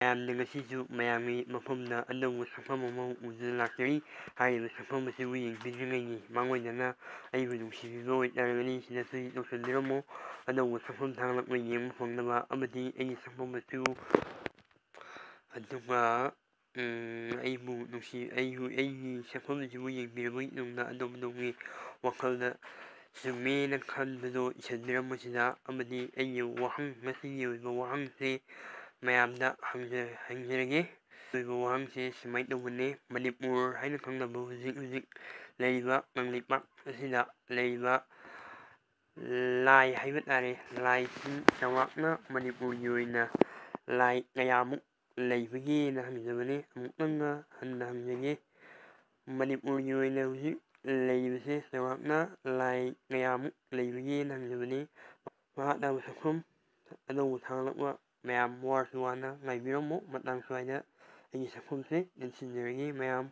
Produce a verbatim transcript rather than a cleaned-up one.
ꯃꯌꯥꯝꯅ ꯉꯁꯤꯁꯨ ꯃꯌꯥꯝꯒꯤ ꯃꯐꯝꯗ ꯑꯅꯧꯕ ꯁꯛꯐꯝ ꯑꯃ ꯎꯗꯨꯅ ꯂꯥꯛꯆꯔꯤ꯫ ꯍꯥꯏꯔꯤꯕ ꯁꯛꯐꯝ ꯑꯁꯤꯕꯨ ꯌꯦꯡꯕꯤꯗ꯭ꯔꯤꯉꯩꯒꯤ ꯃꯥꯡꯑꯣꯏꯅꯅ ꯑꯩꯕꯨ ꯅꯨꯡꯁꯤꯕꯤꯕ ꯑꯣꯏꯇꯥꯔꯒꯗꯤ ꯁꯤꯗ ꯁꯨꯏ ꯇꯧꯁꯤꯟꯕꯤꯔꯝꯃꯨ꯫ ꯑꯅꯧꯕ ꯁꯛꯐꯝ ꯊꯥꯒꯠꯂꯛꯄ ꯌꯦꯡꯕ ꯐꯪꯅꯕ ꯑꯃꯗꯤ ꯑꯩꯒꯤ ꯁꯛꯐꯝ ꯑꯁꯤꯕꯨ, ꯑꯗꯨꯒ, ꯎꯝ, ꯑꯩꯕꯨ ꯅꯨꯡꯁꯤ-, ꯑꯩꯕꯨ, ꯑꯩꯒꯤ ꯁꯛꯐꯝ ꯑꯁꯤꯕꯨ ꯌꯦꯡꯕꯤꯔꯕꯒꯤ ꯇꯨꯡꯗ ꯑꯗꯣꯝ ꯑꯗꯣꯝꯒꯤ ꯋꯥꯈꯜꯗ ꯆꯨꯝꯃꯦꯅ ꯈꯟꯕꯗꯣ ꯏꯁꯤꯟꯕꯤꯔꯝꯕꯁꯤꯗ ꯑꯃꯗꯤ ꯑꯩꯒꯤ ꯋꯥꯍꯪ, ꯉꯁꯤꯒꯤ ꯑꯣꯏꯕ ꯋꯥꯍꯪꯁꯤ ꯃꯌꯥꯝꯗ ꯍꯪꯖ-, ꯍꯪꯖꯔꯒꯦ꯫ ꯑꯣꯏꯕ ꯋꯥꯍꯪꯁꯤ ꯁꯨꯃꯥꯏꯅ ꯇꯧꯕꯅꯤ: ꯃꯅꯤꯄꯨꯔ ꯍꯥꯏꯅ ꯈꯪꯅꯕ ꯍꯧꯖꯤꯛ ꯍꯧꯖꯤꯛ ꯂꯩꯔꯤꯕ ꯀꯪꯂꯩꯄꯥꯛ ꯑꯁꯤꯗ ꯂꯩꯔꯤꯕ ꯂꯥꯏ ꯍꯥꯏꯕ ꯇꯥꯔꯦ, ꯂꯥꯏꯁꯤꯡ ꯆꯥꯎꯔꯥꯛꯅ ꯃꯅꯤꯄꯨꯔꯒꯤ ꯑꯣꯏꯅ ꯂꯥꯏ ꯀꯌꯥꯃꯨꯛ ꯂꯩꯕꯒꯦꯅ ꯍꯪꯖꯕꯅꯤ꯫ ꯑꯃꯨꯛꯇꯪꯒ ꯍꯟꯅ ꯍꯪꯖꯒꯦ, ꯃꯅꯤꯄꯨꯔꯒꯤ ꯑꯣꯏꯅ ꯍꯧꯖꯤꯛ ꯂꯩꯔꯤꯕꯁꯦ ꯆꯥꯎꯔꯥꯛꯅ ꯂꯥꯏ ꯀꯌꯥꯃꯨꯛ ꯂꯩꯕꯒꯦꯅ ꯍꯪꯖꯕꯅꯤ꯫ ꯃꯍꯥꯛꯅ ꯁꯛꯐꯝ ꯑꯅꯧꯕ ꯊꯥꯒꯠꯂꯛꯄ ꯃꯌꯥꯝ ꯋꯥꯔꯁꯨ ꯋꯥꯅ ꯉꯥꯏꯕꯤꯔꯝꯃꯨ꯫ ꯃꯇꯥꯡ ꯁ꯭ꯋꯥꯏꯗ ꯑꯩꯒꯤ ꯁꯛꯐꯝꯁꯦ ꯂꯦꯟꯁꯤꯟꯖꯔꯒꯦ꯫ ꯃꯌꯥꯝ